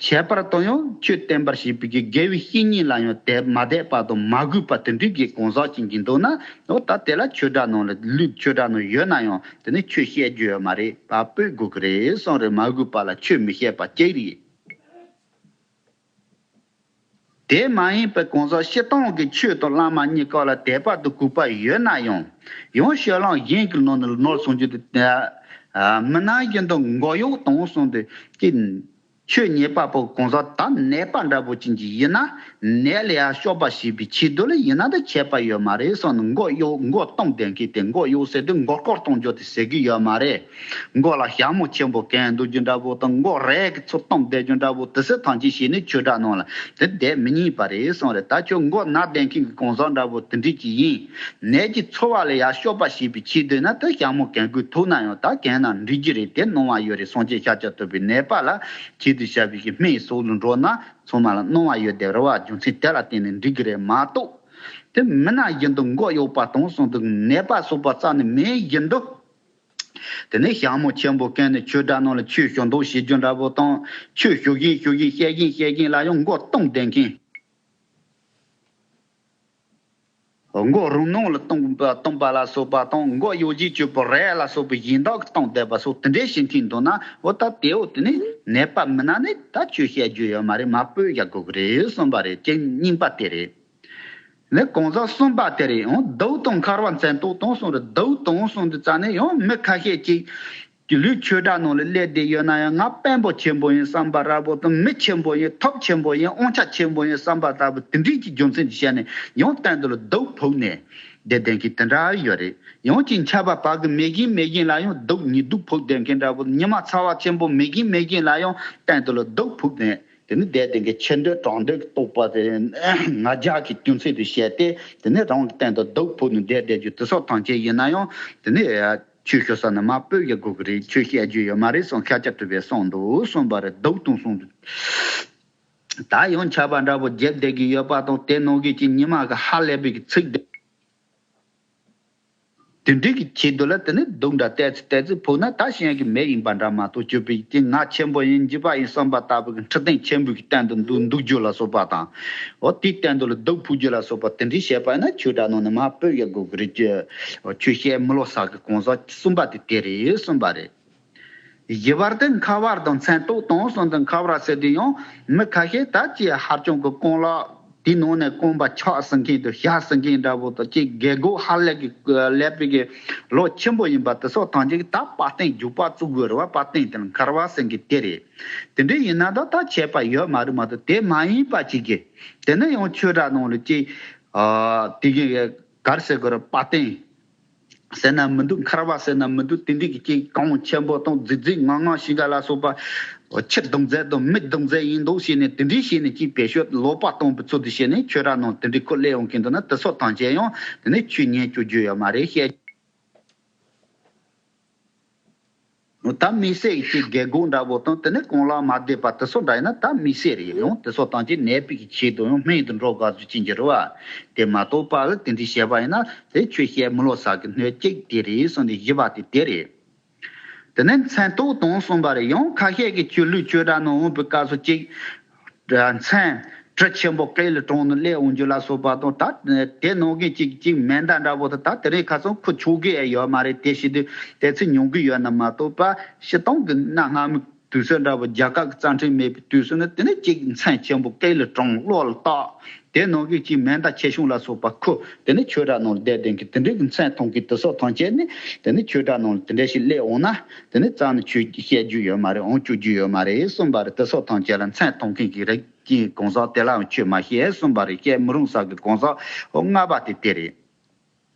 ཁྱད་པར་དུ་ཡང་ཆོས་བསྟན་པར་བྱེད་པའི་གི་དགེ་བའི་བཤེས་གཉེན་ལ་ཡང་དད་མ་དད་པ་དང་མ་གུས་པ་དེ་འདྲའི་གི་གང་ཟག་ཅན་གྱི་འདུག་ན། འོ་ད་དེ་ལ་ཆོས་སྒྲ་ནང་ལ་ལུས་ཆོས་སྒྲ་ནང་ཡོད་ན་ཡང་དེ་ནི་ཆོས་བཤད་རྒྱུ་ཡོད་མ་རེད། བ་སྤོས་དགོས་ཀྱི་རེད་གསུངས་རེད། མ་གུས་པ་ལ་ཆོས་མི་བཤད་པ་གཅིག་རེད། དེ་མ་ཡིན་པའི་གང་ཟག་སྤྱིར་བཏང་གི་ཆོས་དང་བླ་མ་གཉིས་ཀ་ལ་དད་པ་དང་གུས་པ་ཡོད་ན་ཡང་། ཡང་སྤྱོད་ལམ་གཞན་གྱི་ནང་ནས་ནོར་སོང་རྒྱུ་དེ། ཨ། མི་ན་བཞིན་དུ་མགོ་གཡོག་དང་གསུངས་ཏེ། ཀྱི། ཆོས་ཉན་པ་པོ་གང་ཟག་ད་ནད་པ་འདྲ་པོ་ཅན་གྱི་ཡིན་ན། ནད་ལ་ཡང་སྐྱོབ་པ་བྱེད་པའི་ཆེད་དུ་ལ་ཡིན་ན་ད་ཁྱད་པར་ཡོད་མ་རེད་གསུངས་ནས། མགོ་གཡོག་མགོ་གཏོང་བསྡད་མཁན་དེ། མགོ་གཡོག་ཟེར་དུས་མགོ་སྐོར་གཏོང་རྒྱུ་དེ་ཟེར་གི་ཡོད་མ་རེད། མགོ་ལ་ཞྭ་མོ་ཆེན་པོ་གན་འདུག་རྒྱུ་འདྲ་པོ་དང་། མགོ་རས་ཀྱི་ཚུར་གཏོང་བསྡད་རྒྱུ་འདྲ་པོ་དེ་ཚོ་ཐམས་ཅད་བྱས་ནས་ཆོས་སྒྲ་ནང་ལ་དེ་བསྡད་མི་ཉན་པ་རེད་གསུངས་རེད། ད་ཁྱོད་མགོ་ན་བསྡད་མཁན་གྱི་གང་ཟག་འདྲ་པོ་དེ་འདྲ་ཅིག་ཡིན། ནད་ཀྱི་ཚོར་བ་ལ་ཡང་སྐྱོབ་པ་བྱེད་པའི་ཆེད་དུ་ན་ད་ཞྭ་མོ་གན་གོས་ཐུག་ན་ཡང་ད་གན་ན་འགྲིག་གི་རེད། དེ་གནང་བ་ཡོད་རེད། སངས་རྒྱས་ཤཱཀྱ་ཐུབ་པའི་ནད་པ་ལ་ཆེད་དུ་བྱ་བའི་གི་སྨན་སོགས་ལ་འགྲོ་ན་ཚང་མ་ལ་གནང་བ་ཡོད་དེ་རེད་བ། རྒྱུ་མཚན་དེ་ལ་བརྟེན་ནས་འགྲིག་གི་རེད་མ་གཏོགས། དེ་མི་ན་བཞིན་དུ་མགོ་གཡོག་པ་དང་གསུངས་འདུག་ནད་པ་སོགས་པ་རྩ་ནས་མེད་བཞིན་དུ། དེ་ནས་ཞྭ་མོ་ཆེན་པོ་གན་ནས་ཆོས་སྒྲ་ནང་ལ་ཆོས་ཞུ་འདུག་བྱེད་རྒྱུ་འདྲ་པོ་དང་། ཆོས་ཞུ་བཞིན་ཞུ་བཞིན་བཤད་བཞིན་བཤད་བཞིན་ལ་ཡང་མགོ་གཏོང་བསྡད་མཁན། མགོ་རུ་ནང་ལ་གཏོང་པ་གཏོང་པ་ལ་སོགས་པ་དང་། མགོ་གཡོག་བཞིན་གྱི་པོ་རས་ལ་སོགས་པའི་སྦྱིན་བདག་གིས་གཏོང་བསྡད་པ་སོགས་དེ་འདྲའི་བྱེད་མཁན་འདུག་ན། འོ་ད་དེ་འོ་དེ་ནི་ནད་པ་མིན་ན་ནི་ད་ཆོས་བཤད་རྒྱུ་ཡོད་མ་རེད། མ་སྤོས་བཞག་དགོས་ཀྱི་རེད་གསུངས་པ་རེད། ཅན་གཉིས་པ་དེ་རེད། ནི་གང་ཟག་གསུམ་པ་དེ་རེད། ཡང་ཟླ་བོ་དང་འཁར་བ་མཚན་ཐོགས་དང་གསུངས་རེད། ཟླ་བོ་དང་གསུངས་དུས་ཙ་ནས་ཡང་མི་ཁ་ཤས་ཅིག་གི་ལུས་ཆོས་སྒྲ་ནང་ལ་སླེབས་བསྡད་ཡོད་ན་ཡང་། ང་དཔོན་པོ་ཆེན་པོ་ཡིན་བསམ་པ་འདྲ་པོ་དང་། མི་ཆེན་པོ་ཡིན། ཐོབ་ཆེན་པོ་ཡིན། དབང་ཆ་ཆེན་པོ་ཡིན་བསམ་པ་ལྟ་བུ་དེ་འདྲའི་གི་རྒྱུ་མཚན་གྱིས་བཤད་ནས་ཡང་སྟེང་དུ་ལ་རྡོ་ཕོག་ནས་བསྡད་བསྡད་མཁན་དེ་འདྲ་ཡོད་རེད། ཡང་ཅིག་ཆར་པ་བབས་གི་མེད་བཞིན་མེད་བཞིན་ལ་ཡང་རྡོ་ཉི་གདུགས་ཕོག་བསྡད་མཁན་འདྲ་པོ། ཉི་མ་ཚ་བ་ཆེན་པོ་མེད་བཞིན་མེད་བཞིན་ལ་ཡང་སྟེང་དུ་ལ་རྡོ་ཕོག་ནས། དེ་ནི་བསྡད་དེ་གི་ཆེ་འདོད་གྲོང་འདོད་ཀྱི་རྟོག་པ་དེ་ང་རྒྱལ་གྱི་རྒྱུ་མཚན་དུ་བཤད་དེ། དེ་ནི་རང་གི་སྟེང་དུ་རྡོ་ཕོག་ནས་བསྡད་བསྡད་རྒྱུ་དེ་སོགས་ཐམས་ཅད་ཡིན་ན་ཡང་། དེ་ནི་ཆོས་ཞུ་ས་ནི་མ་སྤོས་ཡ་དགོས་ཀྱི་རེད། ཆོས་བཤད་རྒྱུ་ཡོད་མ་རེད་གསུངས། ཤཱཀྱ་ཐུབ་པས་གསུངས་འདུག་གསུངས་པ་རེད། རྡོ་དང་གསུངས་འདུག་ད་ཡང་ཆར་པ་འདྲ་པོ་བརྒྱབ་བསྡད་ཀྱི་ཡོད་པ་དང་། དེ་ནང་གི་ཅིག་ཉི་མ་གི་ཧ་ལས་པའི་གི་ཚིག་དེ། དེ་འདྲའི་གི་ཆེད་དུ་ལ་དེ་ནི་རྡོ་འདྲ་བལྟས་ཚེ་བལྟས་ཚེ་ཕོག་ན་ད་གཞན་གྱི་མི་ཡིན་པ་འདྲ་མ་གཏོགས། སྤྱོད་པའི་དེ་ང་ཆེན་པོ་ཡིན། འཇིགས་པ་ཡིན་བསམ་པ་ལྟ་བུ་གི་འཕྲོད་བསྟེན་ཆེན་པོའི་གི་སྟེང་དུ་འདུག་འདུག་རྒྱུ་ལ་སོགས་པ་དང་། འོ་དེའི་སྟེང་དུ་ལ་རྡོ་ཕོག་རྒྱུ་ལ་སོགས་པ་དེ་འདྲའི་བྱས་པ་ཡིན་ན་ཆོས་སྒྲ་ནང་ནས་མ་སྤོས་ཡ་དགོས་ཀྱི་རེད། ཆོས་བཤད་མི་ལོ་ཟ་གི་གང་ཟག་གསུམ་པ་དེ་དེ་རེད་གསུངས་པ་རེད། བཞི་པར་དེ་འཁར་བ་དང་མཚན་ཐོགས་དང་གསུངས་དུས། འཁར་བ་ཟེར་དུས་ཡང་མི་ཁ་ཤས་ད་ཅི་ཧ་ཅང་གི་རྐང་ལག་དེའི་ནང་ནས་རྐང་པ་ཆག་ཟིན་མཁན་དང་ཞ་ཟིན་མཁན་འདྲ་པོ་དང་། ཅིག་རྒས་འཁོགས་ཧ་ལས་ཀྱི་ཀླད་པའི་གི་ལོ་ཆེན་པོ་ཡིན་པ་དེ་སོགས་ཐམས་ཅད་ཀྱིས་ད་པ་སྟེང་རྒྱུག་པ་བཙུགས་དགོས་རེད་བ། པ་སྟེང་དེ་ལ་འཁར་བ་ཟེར་མཁན་དེ་རེད། དེ་འདྲ་ཡིན་ན་ད་ད་ཆད་པ་ཡོད་མ་རེད་མ་གཏོགས། དེ་མ་ཡིན་པ་ཅིག་གིས་དེ་ནས་ཡང་ཆོས་སྒྲ་ནང་ལ་ཅིག་ཨ་དེ་གི་གར་ཟེར་དགོས་རེད། པ་སྟེང་ཟེར་ན་མི་འདུག་འཁར་བ་ཟེར་ན་མི་འདུག་དེ་འདྲའི་གི་ཅིག་གོང་ཆེན་པོ་དང་རྫིག་རྫིག་ངང་ངང་ཞིག་ག་ལ་སོགས་པ། ཁྱི་རྡུང་རྫས་དང་མི་རྡུང་རྫས་ཡིན་འདུག་ཟེར་ནས་དེ་འདྲའི་བྱས་ནས་ཅིག་བེད་སྤྱོད་ལོག་པ་གཏོང་བའི་ཚུལ་དུ་བྱས་ནས་ཆོས་སྒྲ་ནང་དེ་འདྲའི་ཁོ་སླེབས་ཡོང་གི་འདུག་ན། དེ་སོགས་ཐམས་ཅད་ཡང་དེ་ནས་ཆོས་ཉན་བཅུག་རྒྱུ་ཡོད་མ་རེད། བཤད། ད་དམིགས་བསལ་གྱི་རྒས་འཁོགས་འདྲ་པོ་དང་། དེ་ནས་རྐང་ལག་མ་བདེ་བ་དེ་སོགས་འདྲ་ཡིན་ན་ད་དམིགས་བསལ་རེད། ཡང་དེ་སོགས་ཐམས་ཅད་ནད་པའི་གི་ཆེད་དུ་ཡང་སྨན་དུ་འགྲོ་དགའ་བསུ་ཅན་གྱི་རེད་བ། དེ་མ་གཏོགས་པ་ལ་དེ་འདྲའི་བྱས་པ་ཡིན་ན་དེ་ཆོས་བཤད་མི་ལོ་ཟ་གི་སྣོད་གཅིག་དེ་རེད་གསུངས་ནས་བཞི་པ་དེ་དེ་རེད། དེ་ནས་མཚན་ཐོགས་དང་གསུངས་པ་རེད། ཡང་ཁ་ཤས་ཀྱིས་ཆོས་ལུགས་ཆོས་སྒྲ་ནང་འོང་བའི་སྐབས་སུ་ཅིག་མཚན་གྲི་ཆེན་པོ་སྐེ་ལ་དྲངས་ནས་སླེབས་འོང་རྒྱུ་ལ་སོགས་པ་དང་། ད་དེ་ནང་གི་ཅིག་ཅིག་མེ་མདའ་འདྲ་པོ་དང་། ད་དེ་རིང་ཁ་སང་ཁོ་ཆོག་གི་ཡོད་མ་རེད། དེ་བྱེད་དུས་དེ་ཚོ་མྱོང་གི་ཡོད་ན་མ་གཏོགས་པ། སྤྱིར་བཏང་གི་གནའ་སྔ་མོའི་དུས་ཚོད་འདྲ་པོ་རྒྱ་གར་གྱི་རྩ་ཁྲིམས་མེད་པའི་དུས་སུ་ནི་དེ་ནས་ཅིག་མཚན་ཆེན་པོ་སྐེ་ལ་དྲངས་གློ་ལ་བཏགས། དེ་ནང་གི་ཅིག་མེ་མདའ་ཆེ་ཆུང་ལ་སོགས་པ་ཁུ་དེ་ནི་ཆོས་གྲྭ་ནང་ལ་བསྡད་བསྡད་མཁན་དེ་འདྲའི་གི་མཚན་མཐོང་མཁན་དེ་ཚོ་ཐམས་ཅད་ནི་དེ་ནི་ཆོས་གྲྭ་ནང་ལ་དེ་འདྲ་ཞིག་སླེབས་འོང་ན་དེ་ནི་རྩ་ནས་ཆོས་བཤད་རྒྱུ་ཡོད་མ་རེད། འོང་བཅུག་རྒྱུ་ཡོད་མ་རེད་གསུངས་པ་རེད། དེ་ཚོ་ཐམས་ཅད་ལ་མཚན་མཐོང་མཁན་གྱི་རིགས་ཀྱི་གང་ཟག་དེ་ལའང་ཆོས་མ་བཤད་གསུངས་པ་རེད། བཤད་མི་རུང་ས་གི་གང་ཟག་ལྔ་པ་དེ་དེ་རེད།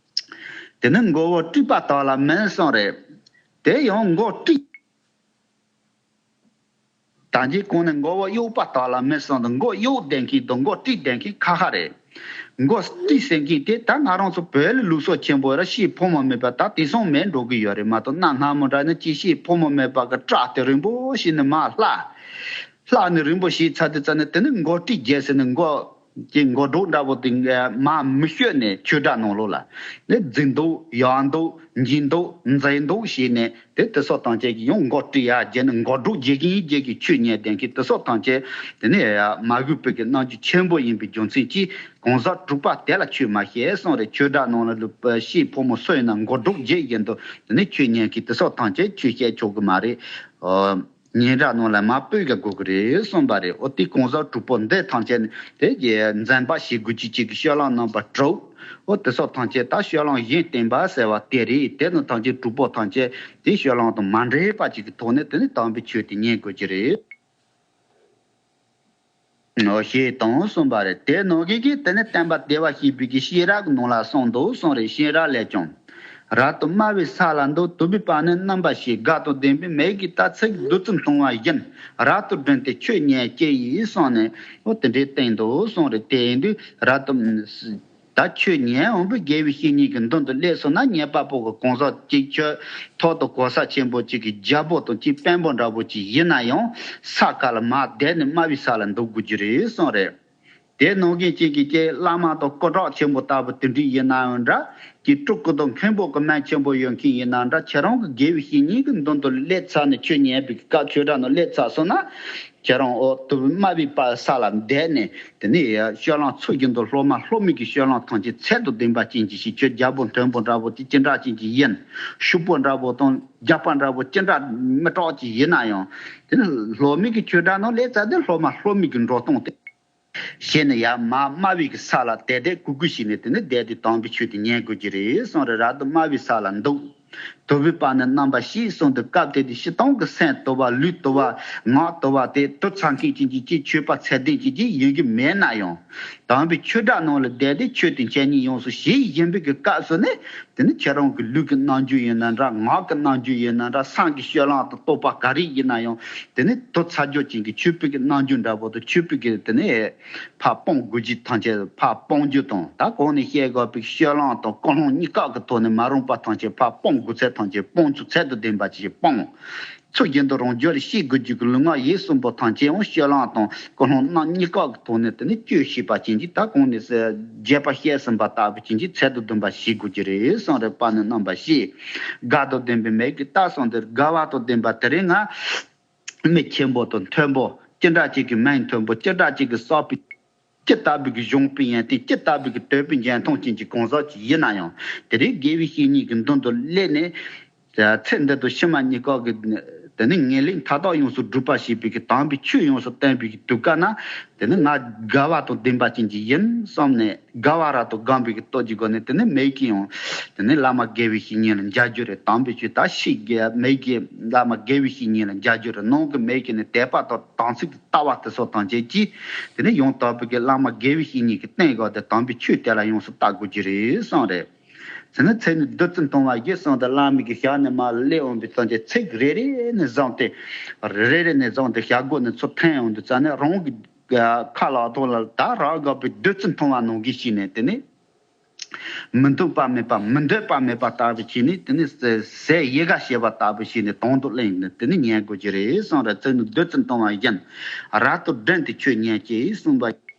དེ་ནི་མགོ་བོ་དཀྲིས་པ་དག་ལ་མིན་གསུངས་རེད། དེ་ཡང་མགོ་དཀྲིས། ད་གིན་གོང་ནས་མགོ་བོ་གཡོགས་པ་དག་ལ་མིན་གསུངས་འདུག་མགོ་གཡོགས་བསྡད་མཁན་དང་མགོ་དཀྲིས་བསྡད་མཁན་ཁ་ཁ་རེད། མགོ་དཀྲིས་ཟེར་མཁན་དེ་ད་ང་རང་ཚོ་བོད་ལ་ལུགས་སྲོལ་ཆེན་པོ་ར་ཤེས་ཕོ་མོ་མེད་པ་ད་དེང་སང་མེད་འགྲོ་གི་ཡོད་རེད་མ་གཏོགས། གནའ་སྔ་མོ་འདྲ་ནི་ཅི་ཤེས་ཕོ་མོ་མེད་པ་གི་སྐྲ་དེ་རིང་པོ་ཞིག་ནི་མར་ལྷག་ལྷག་ནི་རིང་པོ་ཞིག་ཚར་དུས་ཙམ་ནས་དེ་ནི་མགོ་དཀྲིས་བརྒྱབ་ཟེར་ནས་མགོ་གི་མགོ་སྒྲོག་འདྲ་པོ་དེ་མར་མི་བཤོལ་ནས་ཆོས་གྲྭ་ནང་ལོགས་ལ་ནི་རྫིག་མདོག་ཡག་མདོག་འཇིགས་མདོག་མཛེས་མདོག་བྱས་ནས་དེ་དེ་ཚོ་ཐམས་ཅད་ཀྱིས་ཡང་མགོ་དཀྲིས་ཡག་བརྒྱབ་ནས་མགོ་སྒྲོག་རྒྱག་གིན་རྒྱག་གིན་ཆོས་ཉན་བསྡད་མཁན་དེ་ཚོ་ཐམས་ཅད་དེ་ནི་མ་གུས་པའི་གི་རྣམ་འགྱུར་ཆེན་པོ་ཡིན་པའི་རྒྱུ་མཚན་གྱིས་གང་ཟག་དྲུག་པ་དེ་ལ་ཆོས་མ་བཤད་གསུངས་རེད། ཆོས་གྲྭ་ནང་ལ་ལུས་པ་ཤེས་ཕོ་མོ་སུ་ཡིན་ན་མགོ་སྒྲོག་རྒྱག་བཞིན་དུ་དེ་ནི་ཆོས་ཉན་མཁན་དེ་ཚོ་ཐམས་ཅད་ཆོས་བཤད་ཆོག་གི་མ་རེད། ཨོ། ཉན་ར་ནང་ལ་མ་སྤོས་ཀ་དགོས་ཀྱི་རེད་གསུངས་པ་རེད། ཨོ་དེ་གང་ཟག་དྲུག་པོ་འདི་ཐམས་ཅད་ནི་དེ་རྗེས་འཛེམ་པ་བྱེད་དགོས་ཀྱི་གཅིག་གི་སྤྱོད་ལམ་རྣམ་པ་དྲུག་ཨོ་དེ་ཚོ་ཐམས་ཅད་ད་སྤྱོད་ལམ་གཞན་བསྟེན་པ་ཟེར་བ་དེ་རེད། དེ་ནི་ཐམས་ཅད་དྲུག་པོ་ཐམས་ཅད་དེ་སྤྱོད་ལམ་དང་མ་འདྲེས་པ་ཅིག་གི་ཐོག་ནས་དེ་ནི་དམ་པའི་ཆོས་དེ་ཉན་དགོས་ཀྱི་རེད། ཨོ་ཞེས་དང་གསུངས་པ་རེད། དེ་ནང་གི་གིས་དེ་ནི་བསྟན་པ་བདེ་བར་གཤེགས་པའི་གི་ཤེས་རབ་ཀྱི་ནང་ལ་གསུངས་འདུག་གསུངས་རེད། ཤེས་རབ་ལས་ཀྱང་། རབ་ཏུ་དམའ་བའི་ས་ལ་འདུག་དུ་བའི་བར་ནི་རྣམ་པར་ཤེས། དགའ་དང་ལྡན་པའི་མིག་གིས་ལྟ་ཚིག་བདུད་རྩི་འཐུང་བ་བཞིན། རབ་ཏུ་བསྒྲིམས་ཏེ་ཆོས་ཉན་ཅི་ཡིན་གསུངས་ནས་ཨོ་དེ་འདྲའི་བསྟན་འདུག་གསུངས་རེད། དེ་ཡིན་དུས་རབ་ཏུ། ད་ཆོས་ཉན་འོང་བའི་དགེ་བའི་བཤེས་གཉེན་གྱི་མདུན་དུ་སླེབས་སོང་ན་ཉན་པ་པོ་གི་གང་ཟག་གཅིག་ཆོས་ཐོག་ཏུ་གོ་ས་ཆེན་པོ་གཅིག་གི་རྒྱལ་པོ་དང་གཅིག་དཔོན་པོ་འདྲ་པོ་གཅིག་ཡིན་ན་ཡང་ས་ཁ་ལ་མར་བསྡད་ནས་དམའ་བའི་ས་ལ་འདུག་དགོས་ཀྱི་རེད་གསུངས་རེད། དེ་ནང་བཞིན་གཅིག་གིས་ཀྱེ་བླ་མ་དང་སྐུ་དྲག་ཆེན་པོ་ལྟ་བུ་དེ་འདྲ་ཡིན་ན་ཡང་འདྲ། ཀྱི་སྤྲུལ་སྐུ་དང་མཁན་པོ་གི་མིང་ཆེན་པོ་ཡོད་མཁན་ཡིན་ན་འདྲ། ཁྱེད་རང་གི་དགེ་བའི་བཤེས་གཉེན་གྱི་མདུན་དུ་སླེབས་ཚར་ནས་ཆོས་ཉན་པའི་སྐབས་ཆོས་གྲྭ་ནང་སླེབས་ཚར་སོང་ན། ཁྱེད་རང་འོ་དུ་དམའ་བའི་པ་ས་ལ་བསྡད་ནས་དེ་ནས་སྤྱོད་ལམ་ཚུལ་བཞིན་དུ་སློབ་མ་སློབ་མའི་གི་སྤྱོད་ལམ་ཐམས་ཅད་ཚད་དང་ལྡན་པ་ཅན་གྱི་ཞིག་ཁྱོད་རྒྱལ་པོ་མཐོན་པོ་འདྲ་པོ་དེ་ཅི་འདྲ་ཅན་གྱི་ཡིན། ཕྱུག་པོ་འདྲ་པོ་དང་རྒྱགས་པ་འདྲ་པོ་ཅི་འདྲ་མི་དྲག་ཅིག་ཡིན་ན་ཡང་དེ་ནས་སློབ་མའི་གི་ཆོས་གྲྭ་ནང་སླེབས་ཚར་དུས་སློབ་མ་སློབ་མའི་གི་འགྲོ་སྟངས་དེ། ཞེས་ནས་ཡར་མར་དམའ་བའི་གི་ས་ལ་དལ་དལ་ཀུ་ཀུ་ཞིག་ནས་དེ་ནས་བསྡད་དེ་དམ་པའི་ཆོས་དེ་ཉན་དགོས་ཀྱི་རེད་གསུངས་རེད། རབ་ཏུ་དམའ་བའི་ས་ལ་འདུག་དུ་བའི་བར་ནི་རྣམ་པར་ཤེས་གསུངས་དུས་སྐབས་དེ་དུས་སྤྱིར་བཏང་གི་སེམས་དུ་བ་ལུས་དུ་བ་ངག་དུ་བ་དེ་དུ་ཚང་མཁན་ཅན་གྱི་ཅིག་ཆོས་པ་ཚད་ལྡན་ཅན་གྱི་ཡིན་གྱི་མེད་ན་ཡང་དམ་པའི་ཆོས་གྲྭ་ནང་ལ་བསྡད་དེ་ཆོས་དེ་འཆད་ཉན་ཡོངས་སུ་བྱེད་བཞིན་པའི་གི་སྐབས་སུ་ནི། དེ་ནི་ཁྱེད་རང་གི་ལུས་ཀྱི་རྣམ་འགྱུར་ཡིན་ན་འདྲ། ངག་གི་རྣམ་འགྱུར་ཡིན་ན་འདྲ། སེམས་ཀྱི་སྤྱོད་ལམ་དང་རྟོགས་པ་ག་རེ་ཡིན་ན་ཡང་དེ་ནི་དུ་ཚ་རྒྱུ་ཅན་གྱི་ཆོས་པའི་གི་རྣམ་འགྱུར་འདྲ་པོ་དང་ཆོས་པའི་གི་དེ་ནི་ཕར་སྤོང་དགོས་རྒྱུ་ཐམས་ཅད་ཕར་སྤོང་རྒྱུ་དང་། ད་གོང་ནས་བཤད་དགོས་པའི་སྤྱོད་ལམ་དང་ཀུན་སློང་གཉིས་ཀ་གི་ཐོག་ནས་མ་རུངས་པ་ཐམས་ཅད་ཕར་སྤོང་དགོས་ཚད་ཐམས་ཅད་སྤོང་ཚུལ་ཚད་དུ་ལྡན་པ་ཅིག་སྤོང་། ཚུལ་བཞིན་དུ་རང་རྒྱུད་ལ་ཤེས་དགོས་རྒྱུ་གི་ལུས་ངག་ཡིད་གསུམ་པོ་ཐམས་ཅད་ཡང་སྤྱོད་ལམ་དང་ཀུན་སློང་རྣམ་གཉིས་ཀ་གི་ཐོག་ནས་དེ་ནི་བཅོས་ཤེས་པ་ཅན་གྱིས་ད་གོང་ནས་རྒྱས་པ་བཤད་ཟིན་པ་ལྟ་བུ་ཅན་གྱིས་ཚད་དུ་ལྡན་པ་ཞིག་དགོས་ཀྱི་རེད་གསུངས་རེད། དཔལ་ནི་རྣམ་པར་ཤེས། དགའ་དང་ལྡན་པའི་མིག་གིས་ལྟ་གསུངས་ཏེ་དགའ་བ་དང་ལྡན་པ་དེ་རིང་ང་མི་ཆེན་པོ་དང་མཐོན་པོ་ཅི་འདྲ་ཅིག་གི་མིང་མཐོན་པོ་ཅི་འདྲ་ཅིག་གི་བསགས་པའི། ཅི་ལྟ་བུའི་གི་གཞོང་པའི་ཡོན་ཏན་ཅི་ལྟ་བུའི་གི་དོད་པའི་འཇོན་ཐང་ཅན་གྱི་གང་ཟག་ཅིག་ཡིན་ན་ཡང་དེ་རིང་དགེ་བའི་བཤེས་གཉེན་གྱི་མདུན་དུ་སླེབས་ནས། ཚེ་འདི་དང་ཕྱི་མ་གཉིས་ཀ་གི་དེ་ནི་ངེས་ལེགས་མཐའ་དག་ཡོངས་སུ་གྲུབ་པ་ཞེས་པའི་གི་དམ་པའི་ཆོས་ཡོངས་སུ་བསྟན་པའི་གི་དུས་སྐབས་ན་དེ་ནི་ང་དགའ་བ་དང་ལྡན་པ་ཅན་གྱི་ཡིན་བསམ་ནས་དགའ་བ་རབ་ཏུ་བསྒོམས་པའི་གི་སྟོབས་ཀྱི་སྒོ་ནས་དེ་ནི་མིག་གིས་ཡང་དེ་ནི་བླ་མ་དགེ་བའི་བཤེས་གཉེན་ལ་མཇལ་རྒྱུ་རེད། དམ་པའི་ཆོས་ད་ཕྱི་གི་མིག་གིས་བླ་མ་དགེ་བའི་བཤེས་གཉེན་ལ་མཇལ་རྒྱུ་རེད། ནང་གི་མིག་གིས་ནི་དད་པ་དང་དམ་ཚིག་གི་ལྟ་བ་དེ་ཚོ་དང་བཅས་ཀྱིས་དེ་ནི་ཡང་དག་པའི་གི་བླ་མ་དགེ་བའི་བཤེས་གཉེན་གྱི་སྟེང་གི་དེ་དམ་པའི་ཆོས་དེ་ལ་ཡོངས་སུ་ལྟ་དགོས་ཀྱི་རེད་གསུངས་རེད། ཚེ་ནི་ཚེ་ནི་བདུད་རྩི་འཐུང་བ་བཞིན་གསུངས་ཏེ་བླ་མའི་གི་ཞལ་ནས་མར་སླེབས་འོང་བའི་ཚུལ་གྱིས་ཚིག་རེ་རེ་ནས་བཟུང་སྟེ། རེ་རེ་ནས་བཟུང་སྟེ་ཞལ་སྒོ་ནས་ཚུར་འཐེན་འོང་དུས་ཙ་ནས་རང་གི་ཁ་ལག་ཐོག་ལ་ད་རང་དགའ་བའི་བདུད་རྩི་འཐུང་བ་ནང་བཞིན་བྱས་ནས་དེ་ནི། མི་འདོད་པ་མེད་པ་མི་འདོད་པ་མེད་པ་ལྟ་བུ་བྱས་ནས་དེ་ནི་ཟས་ཡི་ག་བྱེད་པ་ལྟ་བུ་བྱས་ནས་དོན་དུ་གླེང་ནས་དེ་ནི་ཉན་དགོས་ཀྱི་རེད་གསུངས་རེད། ཚེ་ནི་བདུད་རྩི་འཐུང་བ་བཞིན་རབ་ཏུ་བསྒྲིམས་ཏེ་ཆོས་ཉན་ཅིག་གསུངས་པ།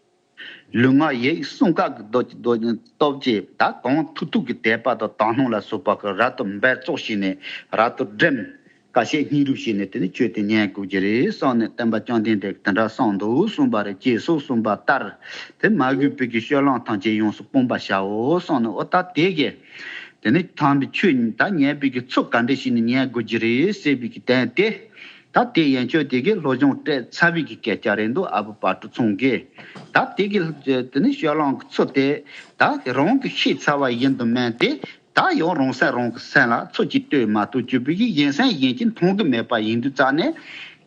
ལུས་ངག་ཡིད་གསུམ་ཀ་གི་རྡོ་རྗེ་རྡོ་རྗེ་སྟོབས་ཀྱིས་ད་གང་ཐུབ་ཐུབ་ཀྱི་དད་པ་དང་དག་སྣང་ལ་སོགས་པ་གི་རབ་ཏུ་འབད་བརྩོན་བྱས་ནས་རབ་ཏུ་བསྒྲིམས། ཁ་ཤས་སྙིང་རུས་བྱས་ནས་དེ་ནི་ཆོས་དེ་ཉན་དགོས་ཀྱི་རེད་གསུངས་ནས་བསྟན་པ་བཅོམ་ལྡན་འདས་ཀྱིས་དེ་འདྲ་གསུངས་འདུག་གསུངས་པ་རེད། ཅེས་སོགས་གསུངས་པ་ལྟར་དེ་མ་གུས་པའི་གི་སྤྱོད་ལམ་ཐམས་ཅད་ཡོངས་སུ་སྤོང་བར་བྱའོ་གསུངས་ནས། འོ་ད་དེ་གས་དེ་ནི་དམ་པའི་ཆོས་ད་ཉན་པའི་གི་ཚུལ་ག་འདྲ་ཞིག་ནས་ཉན་དགོས་ཀྱི་རེད་ཟེར་བའི་གི་དོན་དེ། ད་དེ་ཡན་ཆོད་དེ་གི་སློབ་སྦྱོང་སྤྲད་ཚར་བའི་གི་སྐད་ཆ་རེད་འདུག་ཨ་བུ་བ་ཕྲུག་ཚང་གི། ད་དེ་གི་དེ་ནི་ཤོ་ལོང་གི་ཚུལ་དེ་ད་རང་གི་ཤེས་ཚར་བ་ཡིན་དུ་མིན་ཏེ། ད་ཡང་རང་སེམས་རང་གི་སེམས་ལ་ཚུལ་གྱིས་ལྟོས་མ་ཐུབ་གྱུར་པའི་གི་ཡིན་སེམས་ཡིན་གྱི་མཐོང་གི་མེད་པ་ཡིན་དུས་ཙང་ནས།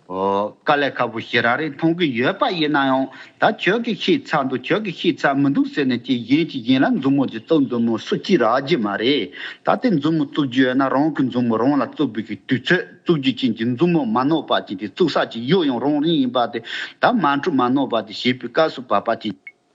ཨོ། དཀའ་ལས་ཁག་པོ་ཞེ་དྲག་རེད། མཐོང་གི་ཡོད་པ་ཡིན་ན་ཡང་ད་ཁྱོད་ཀྱིས་ཤེས་ཚར་འདུག་ཁྱོད་ཀྱིས་ཤེས་ཚར་མི་འདུག་ཟེར་ནས་ཀྱི་ཡིན་གྱི་ཡིན་ལ་མཛུབ་མོ་ཅིག་བཙུགས། མཛུབ་མོ་སུ་གཅིག་རག་གི་མ་རེད། ད་དེ་མཛུབ་མོ་བཙུགས་རྒྱུ་ཡོད་ན་རང་གི་མཛུབ་མོ་རང་ལ་བཙུགས་པའི་གི་དུས་ཚོད། བཙུགས་རྒྱུ་ཅན་གྱི་མཛུབ་མོ་མ་ནོར་བ་ཅན་དེ་བཙུགས་ས་ཅིག་ཡོད་ཡང་རང་རིང་ཡིན་པ་དེ། ད་མ་འཁྲུལ་མ་ནོར་བ་དེ་བྱེད་པའི་སྐབས་སུ་བབ་པ་ཅན།